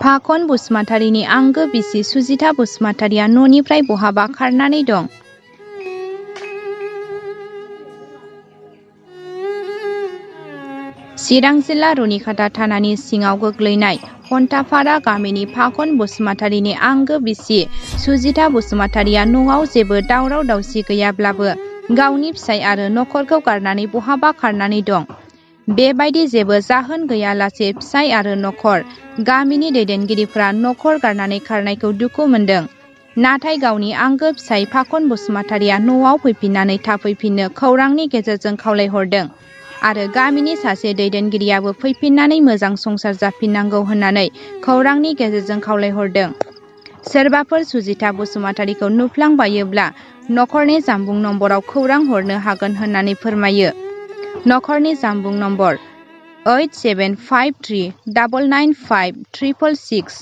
फाखन बसुमतारीनि आंगो बिसि सुजिता बसुमतारीया न'निफ्राय बहाबा खारनानै दं। चिरां जिल्ला रुनिखाता थानानि सिङाव गोग्लैनाय हन्टाफारा गामिनि फाखन बसुमतारीनि आंगो बिसि सुजिता बसुमतारीया न'आव जेबो दावराव दावसि गैयाब्लाबो गावनि फिसाय आरो नखरखौ गारनानै बहाबा खारनानै दं। बेबायदि जेबो जाहोन गैयालासे फिसाय आरो नखर गामिनि दैदेनगिरिफ्रा नखर गारनानै खारनायखौ दुखु मोनदों। नाथाय गावनि आंगो फिसाय फाखन बसुमतारीया न'आव फैफिननानै थाफैफिननो खौरांनि गेजेरजों खावलायहरदों आरो गामिनि सासे दैदेनगिरियाबो फैफिननानै मोजां संसार जाफिननांगौ होननानै खौरांनि गेजेरजों खावलायहरदों। सोरबाफोर सुजिता बसुमतारीखौ नुफ्लांबायोब्ला नखरनि जानबुं नम्बराव खौरां हरनो हागोन होननानै फोरमायो। नखरनि जानबुं नम्बर 8753995666।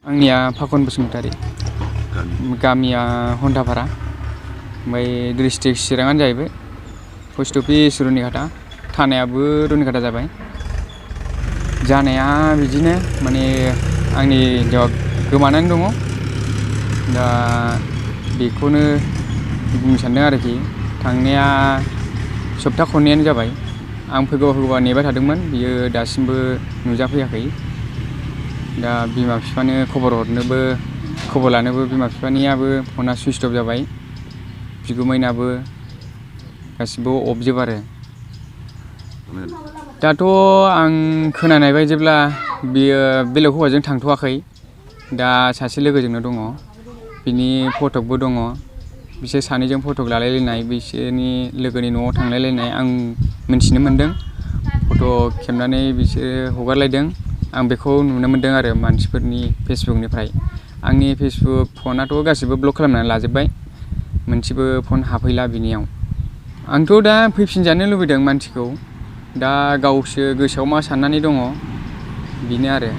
आंनिया फाखन बसुमतारी, गामिया हन्टाफारा, ओमफ्राय डिस्ट्रिक्ट चिराङानो जाहैबाय। पस्ट अफिस रुनिखाता, थानायाबो रुनिखाता जाबाय। जानाया बिदिनो माने आंनि हिन्जावा गोमानानै दङ। दा बेखौनो बुंनो सानदों आरोखि। थांनाया सप्ता खननैयानो जाबाय। आं फैगौ नेबाय थादोंमोन, बियो दासिमबो नुजाफैयाखै। दा बिमा बिफानो खबर लानोबो बिमा बिफानियाबो फना सुइच अफ जाबाय। बिगुमैनाबो गासिबो अफजोब आरो। दाथ' आं खोनानाय बायदिब्ला बियो बेलेग हौवाजों थांथ'वाखै। दा सासे लोगोजोंनो दङ। बिनि फटकबो दङ। बिसोर सानैजों फटक लालायलायनाय, बिसोरनि लोगोनि न'आव थांलायलायनाय आं मिन्थिनो मोन्दों। फट' खेबनानै बिसोरो हगारलायदों। आं बेखौ नुनो मोन्दों आरो मानसिफोरनि फेसबुकनिफ्राय। आंनि फेसबुक फनाथ' गासिबो ब्लक खालामनानै लाजोब्बाय। मोनसेबो फन हाबफैला बिनियाव। आंथ' दा फैफिनजानो लुबैदों मानसिखौ। दा गावसो गोसोआव मा साननानै दङ बेनो आरो।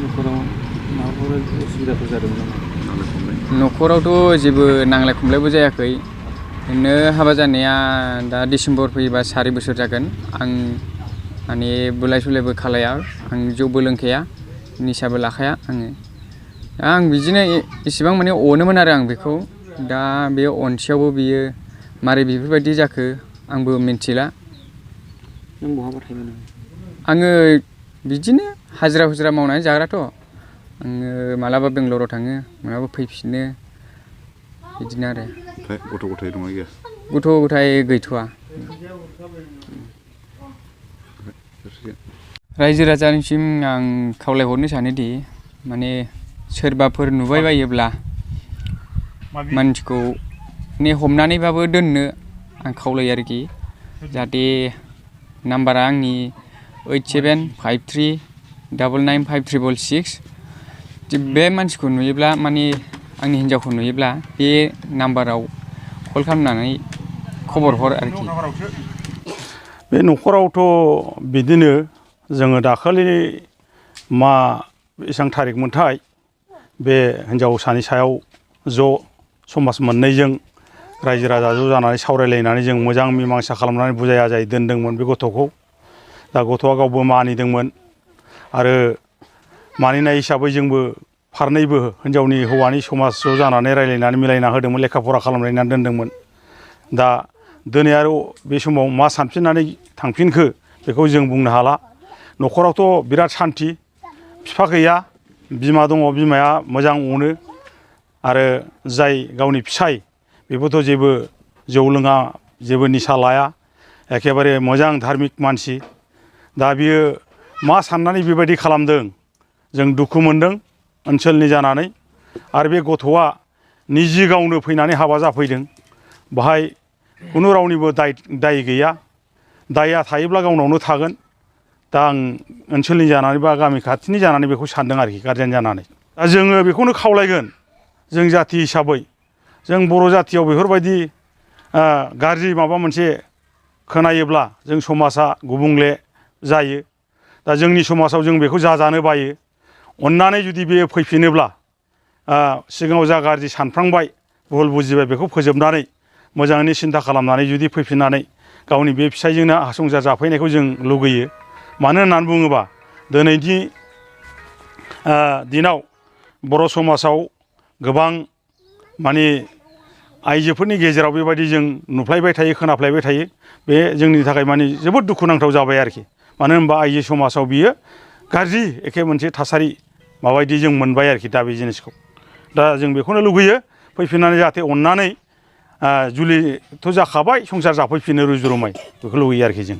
न'खराव माबाफोर उसुबिदाफोर जादोंमोन नामा? न'खरावथ' जेबो नांलाय खमलायबो जायाखै। ओरैनो हाबा जानाया दा डिसेम्बर फैयोबा 4 बोसोर जागोन। आं माने बुलाय सुलायबो खालाया, आं जौबो लोंखाया, निसाबो लाखाया आङो। आं बिदिनो इसेबां माने अनोमोन आरो आं बेखौ। दा बे अनसेयावबो बियो मारै बेफोरबायदि जाखो आंबो मिन्थिला। नों बहाबा थायोमोन? आङो बिदिनो हाजिरा हुजिरा मावनानै जाग्राथ'। आङो मालाबा बेंगलराव थाङो, मालाबा फैफिनो बिदिनो आरो। गथ' गथाय दंना गैया? गथ' गथाय गैथ'वा। रायजो राजानिसिम आं खावलायहरनो सानोदि माने सोरबाफोर नुबाय बायोब्ला मानसिखौ हमनानैबाबो दोननो आं खावलायो आरोखि। जाहाथे नाम्बारा आंनि 8753999566। बे मानसिखौ नुयोब्ला माने आंनि हिन्जावखौ नुयोब्ला बे नाम्बाराव कल खालामनानै खबर हर आरोखि। बे न'खरावथ' बिदिनो जोङो दाखालि बेसेबां थारिख मोनथाय बे हिन्जाव सानि सायाव ज' समाज मोननैजों रायजो राजा ज' जानानै सावरायलायनानै जों मोजां मीमांसा खालामनानै बुजाय आजाय दोनदोंमोन बे गथ'खौ। दा गथ'आ गावबो मानिदोंमोन आरो मानिनाय हिसाबै जोंबो फारनैबो हिन्जावनि हौवानि समाज ज' जानानै रायलायनानै मिलायना होदोंमोन, लेखा फरा खालामलायनानै दोनदोंमोन। दा दिनै आरो बे समाव मा सानफिननानै थांफिनखो बेखौ जों बुंनो हाला। न'खरावथ' बिराद सान्थि। बिफा गैया, बिमा दङ। बिमाया मोजां अनो आरो जाय गावनि फिसाय बेबोथ' जेबो जौ लोङा, जेबो निसा लाया, एखेबारे मोजां धार्मिक मानसि। दा बियो मा साननानै बेबायदि खालामदों जों दुखु मोनदों ओनसोलनि जानानै। आरो बे गथ'आ निजि गावनो फैनानै हाबा जाफैदों। बाहाय खुनु रावनिबो दाय गैया। दायआ थायोब्ला गावनावनो थागोन। दा आं ओनसोलनि जानानै बा गामि खाथिनि जानानै बेखौ सानदों आरोखि, गारजेन जानानै। दा जोङो बेखौनो खावलायगोन, जों जाथि हिसाबै जों बर' जाथियाव बेफोरबायदि गाज्रि माबा मोनसे खोनायोब्ला जों समाजा गुबुंले जायो। दा जोंनि समाजाव जों बेखौ जाजानो बायो। अननानै जुदि बेयो फैफिनोब्ला सिगाङाव जा गाज्रि सानफ्लांबाय, भुल बुजिबाय, बेखौ फोजोबनानै मोजाङैनो सिन्था खालामनानै जुदि फैफिननानै गावनि बे फिसायजोंनो संसार जाफैनायखौ जों लुगैयो। मानो होननानै बुङोबा दिनैनि दिनाव बर' समाजाव गोबां माने आइजोफोरनि गेजेराव बेबायदि जों नुफ्लायबाय थायो खोनाफ्लायबाय थायो बे जोंनि थाखाय माने जोबोद दुखुनांथाव जाबाय आरोखि मानो होनबा आइजो समाजाव बियो गाज्रि एखे मोनसे थासारि माबायदि जों मोनबाय आरोखि दा बे जिनिसखौ दा जों बेखौनो लुगैयो फैफिननानै जाहाथे अननानै जुलिथ' जाखाबाय संसार जाफैफिनो रुजु रुमाय बेखौ लुगैयो आरोखि जों